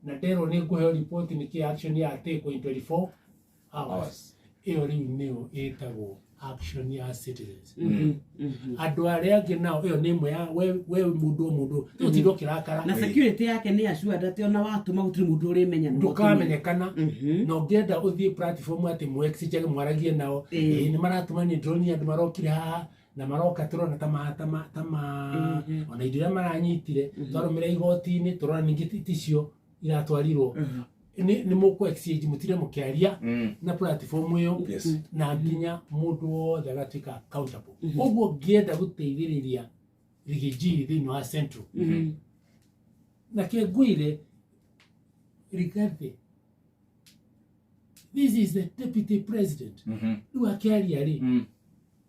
Na nderwo nĩ ngũheo report nĩ kĩ action ya take in 24 hours. Hours. Ĩyo rĩu nĩyo ĩtagwo action ya citizens. Andũ arĩa angĩ nao, ĩyo nĩ ĩmwe ya we mũndũ o mũndũ tũtinda ũkĩrakara. Na security yake nĩ assured atĩ ona watũma gũtirĩ mũndũ ũrĩmenya nĩ watũmire. Ndũkamenyekana. Na ũngĩenda ũthiĩ platform atĩ mwexchange, mwaragie nao. Ĩĩ, nĩ maratũmania drone, andũ marokire haha na maroka, tũrona ta ma ona indo iria maranyitire twarũmĩra igoti-inĩ, tũrona ningĩ ticio iratwarirwo. Nĩ mũkũ exchange, mũtire mũkĩaria na platform ĩyo. Na nginya mũndũ wothe agatuĩka accountable. Ũguo ngĩenda gũteithĩrĩria Riggy G thĩinĩ wa Central na kĩngwire Rigathi, this is the deputy president. Rĩu akĩaria rĩ,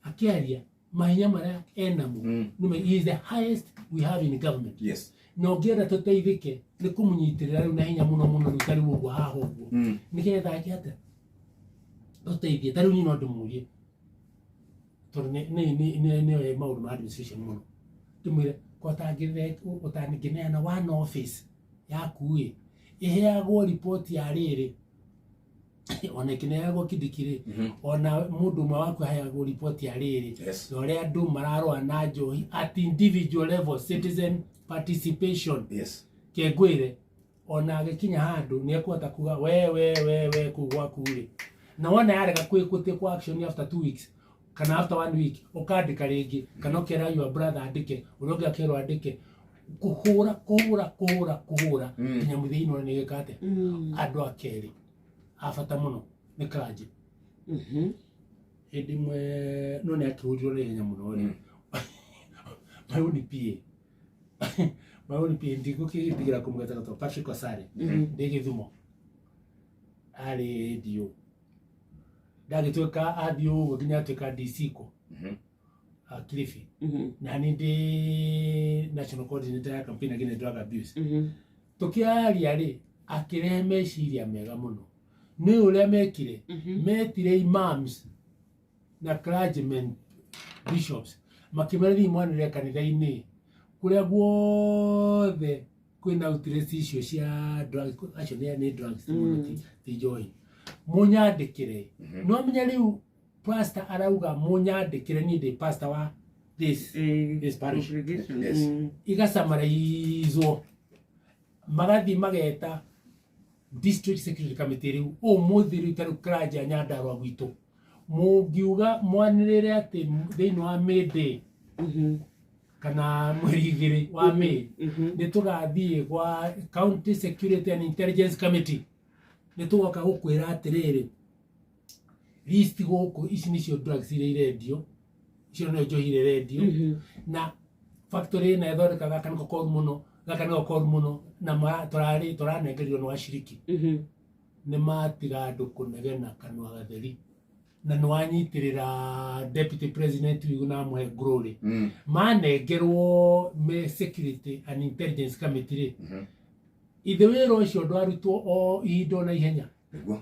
akĩaria mahinya marĩa enamo, nĩma he is the highest we have in government. Na ũngĩenda tũteithĩke nĩ kũmũnyitĩrĩra rĩu na hinya mũno mũno, rĩu tarĩu ũguo haha ũguo, nĩgetha ake atĩa tũteithie. Tarĩu niĩ no ndĩmũrie, tondũ nĩoĩ maũndũ ma administration mũno, ndĩmwĩre ũtangĩneana one office yaku ĩ ĩheagwo riboti ya rĩrĩ, ona ĩkĩneagwo Kindiki rĩ, ona mũndũ ũmwe waku aheagwo riboti ya rĩrĩ na ũrĩa andũ mararũa na njohi at individual level, citizen participation. Kengwĩre ona agĩkinya handũ nĩ ekũhota kuga we we we we kũu gwaku rĩ, na wona yarega kwĩ action after 2 weeks kana after one week, ũkandĩka rĩngĩ kana ũkera your brother andĩke, ũrĩa ũngĩ akerwo andĩke, kũhũra kũhũra kũhũra kũhũra nginya mũthia-inĩ ũrĩa nĩ gĩka atĩa. Andũ a kerĩ a bata mũno nĩ clergy. Hĩndĩ ĩmwe no nĩ akĩhũrirwo na ihenya mũno rĩ, my own PA, my own PA, ndigũkĩtigĩra kũmũgeta gatwa Patrick Osare, ndĩ Gĩthumo arĩ DO, ndagĩtuĩka athiĩ ũguo nginya atuĩka DC kũ Kilifi, na nĩ ndĩ national coordinator ya campaign against drug abuse. Tũkĩaria rĩ, akĩrehe meciria mega mũno. Nĩ ũrĩa mekire, metire imams na clergymen, bishops, makĩmera thiĩ mwanĩrĩre kanitha-inĩ kũrĩa guothe kwĩna outlets icio cia drugs, acio nĩ drugs mũno, ti njohi, mũnyandĩkĩre. No menya rĩu pastor arauga mũnyandĩkĩre, niĩ ndĩ pastor wa this parish. Congregation. Igasamaraizwo, magathiĩ mageta district security committee. Rĩu ũmũthĩ rĩu tarĩu clergy a Nyandarua gwitũ mũngiuga mwanĩrĩre atĩ thĩinĩ wa May Day kana mweri 2 wa May nĩ tũgathiĩ gwa county security and intelligence committee, nĩ tũgoka gũkwĩra atĩrĩrĩ, list gũkũ, ici nĩcio drugs iria irendio, icio nĩyo njohi iria irendio, na factory ĩna ĩthondekaga gaka nĩko koru mũno, gaka nĩko koru mũno, na tũrarĩ tũranengerio nĩ waciriki. Nĩ matiga andũ kũnegena kanua gatheri, na nĩ wanyitĩrĩra deputy president wigu na amũhe glory. Manengerwo me security and intelligence committee rĩ, ithe wĩra ũcio ndwarutwo o ihinda o na ihenya. Nĩguo,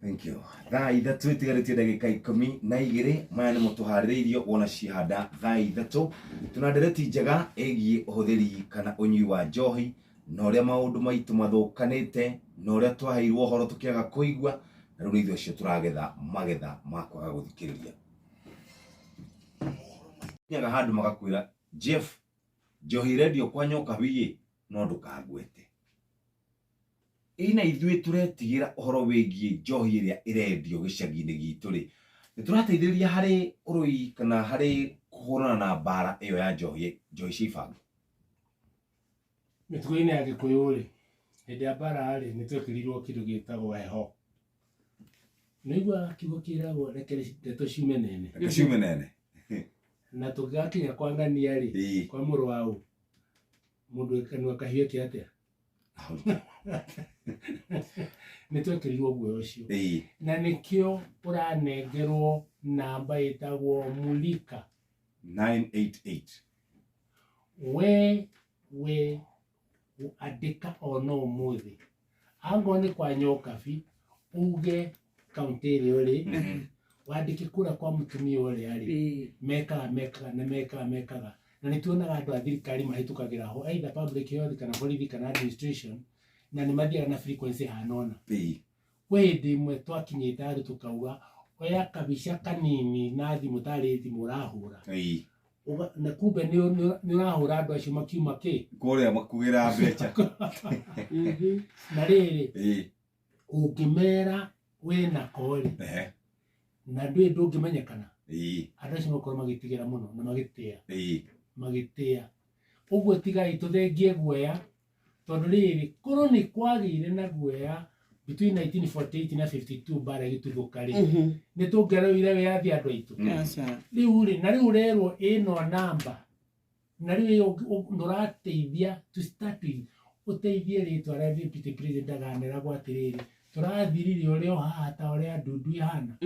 thank you. Thaa 3 itigarĩtie ndagĩka 12. Maya nĩmo tũharĩrĩirio wona cihanda thaa 3. Tuna ndereti njega ĩgiĩ ũhũthĩri kana ũnyui wa njohi na ũrĩa maũndũ maitũ mathũkanĩte na ũrĩa twaheirwo ũhoro tũkĩaga kũigua, na rĩu nĩ ithuĩ acio tũragetha magetha ma kwaga gũthikĩrĩria. Nyaga handũ magakwĩra, "Jeff, njohi rendio kwa nyoka wiĩ no ndũkangwete." Ina ithuĩ tũretigĩra ũhoro wĩgiĩ njohi ĩrĩa ĩrendio gĩcagi-inĩ gitũ rĩ, nĩ tũrateithĩrĩria harĩ ũrũi kana harĩ kũhũrana na mbara ĩyo ya njohi, njohi cia ibango? Mĩtugo-inĩ ya Gĩkũyũ rĩ, hĩndĩ ya mbara rĩ, nĩ twekĩrirwo kĩndũ gĩtagwo heho. Nĩiguaga kiugo kĩragwo reke ndeto ciume nene. Reke ciume nene. Na tũgakinya kwa ng'ania rĩ, kwa mũrũ wa ũ, mũndũ wĩ kanua kahiũ eke atĩa? Nĩ twekĩrirwo guoya ũcio. Na nĩkĩo ũranengerwo namba ĩtagwo Mulika 988. We andĩka ona ũmũthĩ, angorwo nĩ kwa Nyokabi, uge kaunti ĩrĩa ũrĩ, wandĩke kũrĩa kwa mũtumia ũrĩa rĩ, mekaga mekaga na mekaga mekaga. Na nĩ tuonaga andũ a thirikari mahĩtũkagĩra ho, either public health kana borithi kana administration, na nĩ mathiaga na frequency hana ũna. Kwĩ hĩndĩ ĩmwe twakinyĩte handũ tũkauga oya kabica kanini na thimũ tarĩ thimũ ũrahũra. Na kumbe nĩ ũrahũra andũ acio makiuma kĩ kũrĩa makugĩra mbeca. Na rĩrĩ, ũngĩmera wĩna korĩ na ndũĩ ndũngĩmenyekana, andũ acio makorwo magĩtigĩra mũno na magĩtĩa, magĩtĩa ũguo. Tigai tũthengie guoya, tondũ rĩrĩ, korwo nĩ kwagĩire na guoya between 1948 na 52, mbara ĩgĩtuthũka rĩ, nĩ tũngĩaroire wĩyathi andũ aitũ? Aca. Rĩu rĩ, na rĩu ũrerwo ĩno namba, na rĩu ĩyo ndũrateithia to start with, ũteithie rĩtwa rĩa deputy president ndaгаneragwo atĩrĩrĩ, tũrathirire ũrĩa o haha ta ũrĩa ndundu ihana.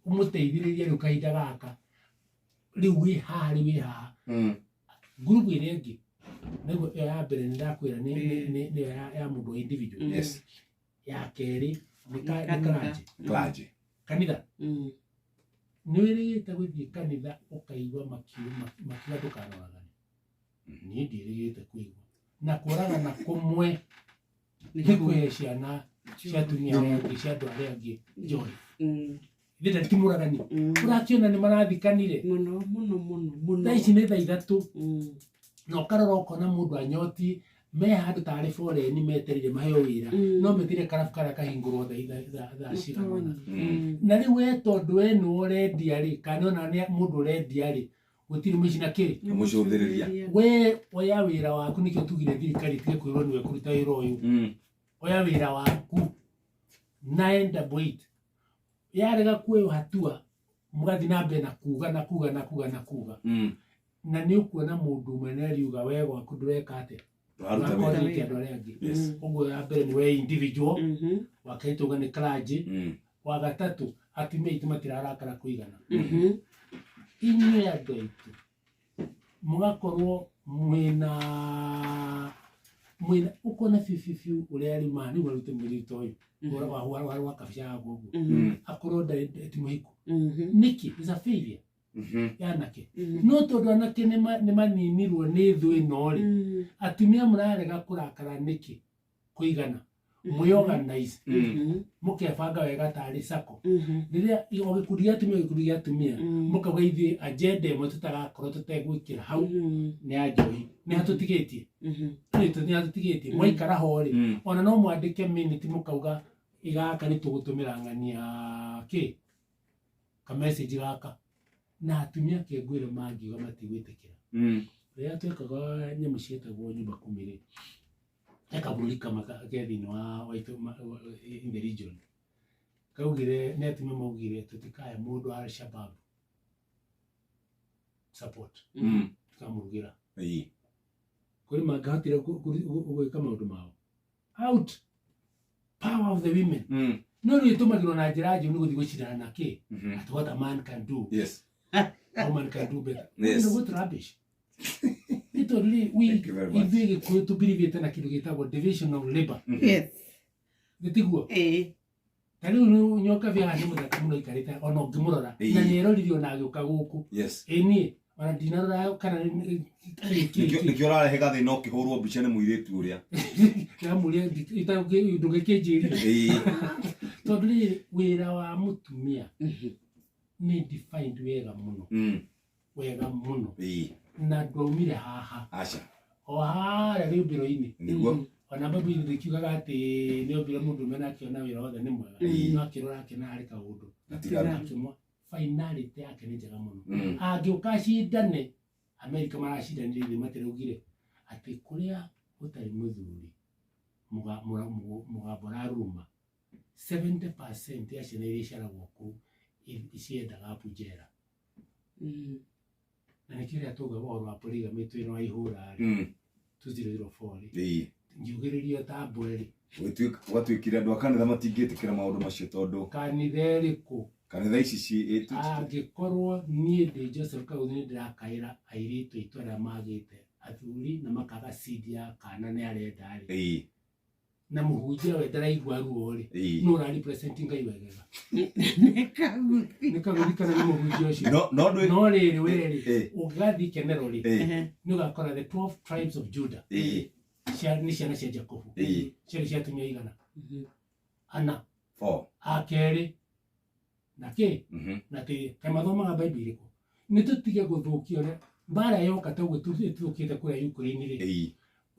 Ũmũteithĩrĩrie rĩu kahinda gaka rĩu wĩ haha, rĩu wĩ haha. Ngurubu ĩrĩa ĩngĩ nĩguo ĩyo ya mbere nĩ ndakwĩra nĩ nĩyo ya mũndũ wa individual. Ya kerĩ nĩ Kanitha. clergy. Clergy. Kanitha. Nĩ wĩrĩgĩte gũthiĩ kanitha ũkaigua makiuga ndũkanoragane? Niĩ ndiĩrĩgĩte kũigua na kũragana kũmwe nĩ kũhe ciana cia atumia arĩa angĩ, cia andũ arĩa angĩ njohi. Thĩna ti mũragani. Ũrakĩona nĩ marathikanire. Mũno mũno mũno mũno. Thaa ici nĩ thaa 3. Na ũkarora ũkona mũndũ anyoti me handũ tarĩ foreni metereire maheo wĩra. No metire karabu karĩa kahingũrwo thaa cigana ũna. Na rĩu we, tondũ we nĩwe ũrendia rĩ, kana ona nĩ mũndũ ũrendia rĩ, gũtirĩ mũici na kĩ. Mũcũthĩrĩria. We oya wĩra waku. Nĩkĩo tugire thirikari tige kwĩrwo nĩwe kũruta wĩra ũyũ. Oya wĩra waku 988 yarega kuoywo hatua, mũgathiĩ na mbere na kuga na kuga na kuga na kuga. Na nĩ ũkuona mũndũ ũmwe nĩ ariuga we gwaku ndũreka atĩa. Ndũraruta wĩra. Ũrakorĩte andũ arĩa angĩ. Ũguo ya mbere nĩ we individual. Wa kerĩ tuga nĩ clergy. Wa gatatũ, atumia aitũ matirarakara kũigana. Inyuĩ andũ aitũ mũgakorwo mwĩna ũkona biũ biũ biũ ũrĩa rĩu ma rĩu arute mũirĩtu ta ũyũ wa kabica gakwa ũguo, akorwo ndarĩ ti mũhiku. Nĩkĩ is a failure ya anake? No tondũ anake nĩ maninirwo nĩ thũ ĩno rĩ, atumia mũrarega kũrakara nĩkĩ kũigana? Mwĩorganize, mũkebanga wega tarĩ sacco, rĩrĩa o gĩkundi gĩa atumia, gĩkundi gĩa atumia, mũkauga ithuĩ agenda ĩmwe tũtagakorwo tũtegwĩkĩra hau nĩ ya njohi, nĩ hatũtigĩtie, nĩ hatũtigĩtie. Mwaikara ho rĩ, ona no mwandĩke minute, mũkauga igaka nĩ tũgũtũmĩra ng'ania kĩ ka message gaka, na atumia kĩngwĩre mangiuga matigwĩtĩkĩra. Rĩrĩa twekaga nyamũ ciĩtagwo nyumba kumi rĩ, he kabũrũri kamwe ke thĩinĩ wa in the region kaugire, nĩ atumia maugire tũtikahe mũndũ wa Al-Shabaab support, tukamũrugĩra. Kũrĩ mangĩhotire gwĩka maũndũ mao out power of the women. No rĩu ĩtũmagĩrwo na njĩra njũru, nĩ gũthiĩ gũcindana na kĩ, at what a man can do, a woman can do better. You know what rubbish. Nĩ tondũ rĩ, Thank you very much. ithuĩ Gĩkũyũ tũbirivĩte na kĩndũ gĩtagwo division of labor. Nĩ tiguo? Ĩĩ. Ta rĩu nĩ nyoka bia nĩ mũthaka mũno aikarĩte, ona ũngĩmũrora na nĩ erorire ona agĩũka gũkũ. Ĩ niĩ ona ndinarora kana kĩ kĩ. Nĩkĩo ũrarehe gathĩna ũkĩhũrwo mbica nĩ mũirĩtu ũrĩa. Ndĩramũria ndũgĩkĩnjĩrire. Tondũ rĩrĩ, wĩra wa mũtumia nĩ defined wega mũno, wega mũno. Na ndwaumire haha. Aca. O harĩa rĩũmbĩro-inĩ. Nĩguo. Ona babu ndĩkiugaga atĩ nĩ ombire mũndũ ũmwe na akĩona wĩra wothe nĩ mwega. No akĩrora akĩona harĩ kaũndũ. Gatigaru. Akĩmwa finality yake nĩ njega mũno. Angĩũka acindane, Amerika maracindanire thĩ, matiraugire atĩ kũrĩa gũtarĩ mũthuri mũgambo ũraruruma, 70% ya ciana iria iciaragwo kũu ciendaga abu njera. Na nĩkĩo rĩrĩa twauga ũhoro wa polygamy twĩna wa ihũra rĩ, 2004 rĩ, ngiugĩrĩrio ta mbwe rĩ. Gwatuĩkire andũ a kanitha matingĩtĩkĩra maũndũ macio tondũ Kanitha ĩrĩkũ? Kanitha ici ci Angĩkorwo niĩ ndĩ Joseph Kaguthi, nĩ ndĩrakaĩra airĩtu aitũ arĩa magĩte athuri na makaga seed ya kana nĩ arenda rĩ, Na mũhunjia we ndaraigua ruo rĩ, Ĩĩ. no ũra represent Ngai wegega. Nĩ kaguthi. Nĩ kaguthi kana nĩ mũhunjia ũcio? No ndwĩ No rĩrĩ, we rĩ, Ĩĩ. ũngĩgathiĩ kenero rĩ, Ĩĩ. nĩ ũgakora the 12 tribes of Judah Ĩĩ. nĩ ciana cia Jakubu. Ĩĩ. Ciarĩ cia atumia igana ana. Four. A kerĩ na kĩ na tĩ kaĩ mathomaga Bible ĩrĩkũ? Nĩ tũtige gũthũkia ũrĩa mbara yoka ta ũguo ĩtuthũkĩte kũrĩa Ukraine rĩ.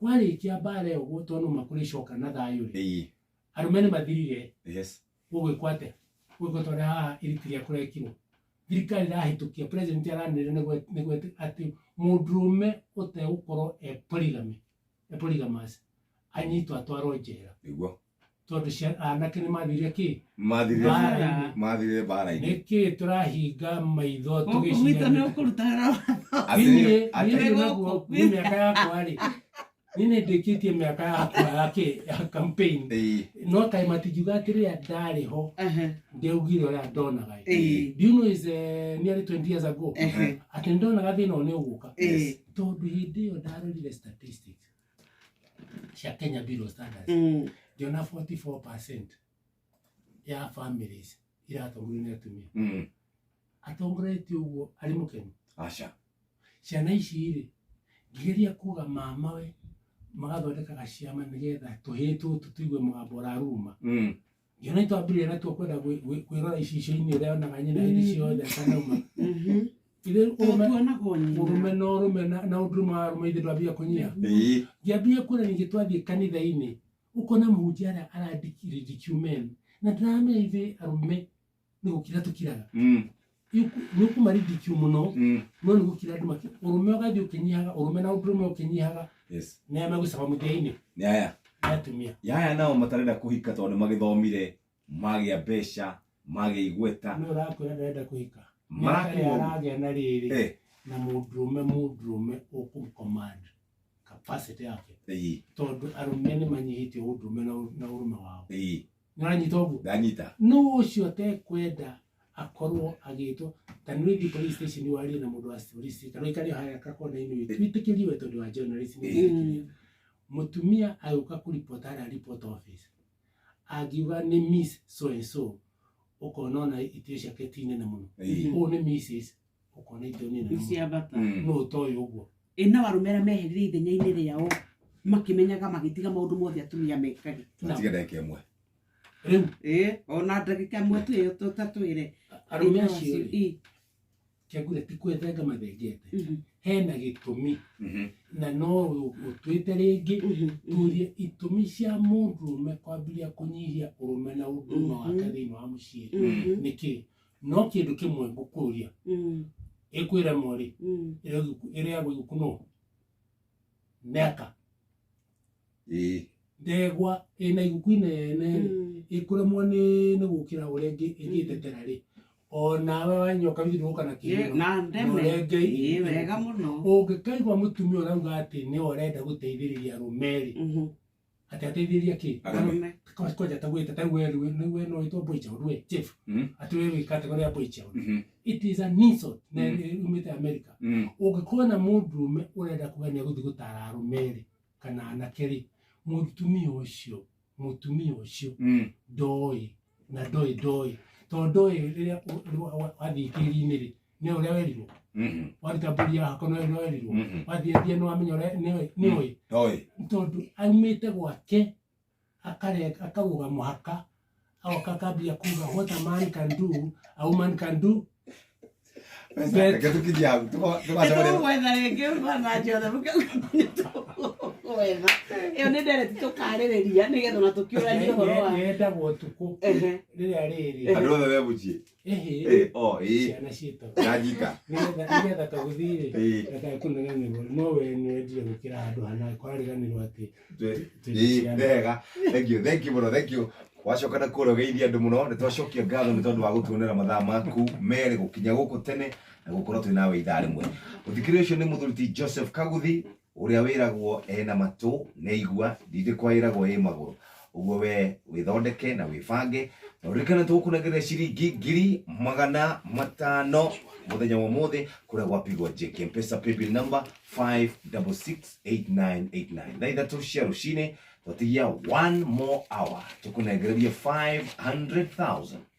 Kwarĩkia mbara ĩyo gũtwo nũma kũrĩcoka na thayũ rĩ, arũme nĩ mathirire. Gũgwĩkwo atĩa? Gũgwĩkwo ta ũrĩa haha Eritrea kũrekirwo. Thirikari ĩrahĩtũkia, president aranĩrĩra nĩguo atĩ mũndũrũme ũtegũkorwo e polygamy, e polygamous, anyitwo atwarwo njera. Nĩguo. Tondũ anake nĩ mathirire kĩ? Mathirire. Mbara-inĩ. Mathirire mbara-inĩ. Nĩkĩ tũrahinga maitho Gũkũ gwitũ nĩ tũgĩciria? ũkũruta wĩra wa Niĩ Atĩ- niĩ naguo nĩ mĩaka yakwa rĩ, niĩ nĩ ndĩkĩtie mĩaka yakwa ya kĩ, ya campaign. No kaĩ matingiuga atĩ rĩrĩa ndarĩ ho ndiaugire ũrĩa ndonaga ĩ. Do you know is nearly 20 years ago atĩ ndonaga thĩna ũyũ nĩ ũgũka, tondũ hĩndĩ ĩyo ndarorire statistics cia Kenya Bureau of Standards, ngĩona 44% ya families iratongorio nĩ atumia. Atongoretie ũguo arĩ mũkenu? Aca. Ciana ici rĩ, ngĩgeria kuga mama we magathondekaga ciama nĩgetha tũhĩĩ tũtũ tũigue mũgambo ũraruma. Ngĩona nĩtwambĩrĩria natuo kwenda kwĩrora icicio-inĩ ũrĩa onaga nyina hĩndĩ ciothe akanauma. Ithe ũrũme Tuonagwo nyina. Ũrũme na ũrũme na ũndũrũme wa arũme ithe ndwambia kũnyia. Ngĩambia kuona ningĩ twathiĩ kanitha-inĩ ũkona mũhunjia arĩa ara ridicule men, na ndĩramenya ithuĩ arũme nĩ gũkira tũkiraga. Nĩ ũkũma ridicule mũno, no nĩ gũkira andũ ũrũme ũgathiĩ ũkĩnyihaga, ũrũme na ũndũrũme ũkĩnyihaga. Nĩ aya megũcaba mũthia-inĩ? Nĩ aya. Nĩ atumia. Yaya nao matarenda kũhika tondũ nĩ magĩthomire, magĩa mbeca, magĩa igweta. Nĩ ũrakwĩra ndarenda kũhika. Marakuo. Nĩ aragĩa na rĩrĩ na mũndũrũme ũkũcommand capacity yake, tondũ arũme nĩ manyihĩtie ũndũrũme na ũrũme wao. Nĩ ũranyita ũguo? Ndanyita. No ũcio atekwenda akorwo agĩtwo ta nĩ ũrĩthiĩ police station warie na mũndũ wa police kana ũikare harĩa kakona-inĩ wĩtĩkĩrie we tondũ wa journalist nĩ wĩtĩkĩrie. Mũtumia agĩũka kũripota harĩa report office, angiuga nĩ miss so and so, ũkona ona itĩo ciake ti nene mũno. Ũũ nĩ Mrs, ũkona itĩo nĩ nene mũno. Ciambata. No ũtoĩ ũguo. Ĩ nao arũme arĩa meherire ithenya-inĩ rĩao makĩmenyaga magĩtiga maũndũ mothe atumia mekage? Tiga ndagĩka ĩmwe. Rĩu Ĩ ona ndagĩka ĩmwe tu ĩyo tũtatwĩre. Arũme acio rĩ, kĩangure ti kwethenga mathengete, hena gĩtũmi, na no ũtwĩte rĩngĩ turie itũmi cia mũndũrũme kwambĩrĩria kũnyihia ũrũme na ũndũrũme wake thĩinĩ wa mũciĩ nĩkĩ. No kĩndũ kĩmwe ngũkũria, ĩkwĩra morĩ ĩrĩagwo iguku no nĩaka ndegwa ĩna iguku inene rĩ, ĩkũremwo nĩ gũkĩra ũrĩa ĩngĩtetera rĩ, onawe wanyoka bithi ndũgũka na kĩheo. Na ndeme. Ũrenge. Ĩ wega mũno. Ũngĩkaigua mũtumia ũrauga atĩ nĩwe ũrenda gũteithĩrĩria arũme rĩ, atĩ ateithĩrĩria kĩ? Arũme. Kwanja tagwĩta ta we rĩu we no wĩtwo boy child, we chief, atĩ we wĩ category ya boy child. It is an insult na umĩte America. Ũngĩkorwo na mũndũrũme ũrenda kuga nĩ egũthiĩ gũtara arũme rĩ kana anake rĩ, mũtumia ũcio ndoĩ na ndoĩ tondũ ndoĩ rĩrĩa wathiĩ tĩri-inĩ rĩ, nĩ ũrĩa werirwo waruta mbũri ya hako, nĩ ũrĩa werirwo wathiĩ thia, nĩ wamenya ũrĩa nĩoĩ. Ndoĩ. Tondũ aumĩte gwake akarũga mũhaka agoka akambia kuga what a man can do, a woman can do. Reke tũkinyie hau. Tũgacemania. Nĩtũgwetha rĩngĩ bana Joseph, nĩtũgwetha. Ĩyo nĩ ndereti tũkarĩrĩria nĩgetha ona tũkĩũranie ũhoro wa Yendagwo ũtukũ rĩrĩa rĩrĩ. Andũ othe me mũciĩ. Ĩhĩ. O ĩĩ. Ciana ciĩtagwo Ndanyita. nĩgetha kaguthi rĩ gakae kũneganĩrwo no we nĩwendire gũkĩra handũ hana kwarariganĩrwo atĩ twĩna ciana. Nĩ wega, thank you, thank you mũno, thank you. Wacoka na kũrĩa ũgeithia andũ mũno. Nĩ twacokia ngatho nĩ tondũ wa gũtuonera mathaa maku merĩ gũkinya gũkũ tene na gũkorwo twĩ nawe ithaa rĩmwe. Mũthikĩrĩria, ũcio nĩ mũthuri ti Joseph Kaguthi ũrĩa wĩragwo ena matũ nĩ igua ndindĩ kwa ĩragwo ĩ magũrũ. Ũguo we wĩthondeke na wĩbange na ũririkane tũgũkũnengeria ciringi 500,000 mũthenya wa ũmũthĩ kũrĩa gwapigwo jeki, Mpesa paybill number 5668989, thaa 3 cia rũcinĩ. Twatigia one more hour, tũkũnengererie 500,000.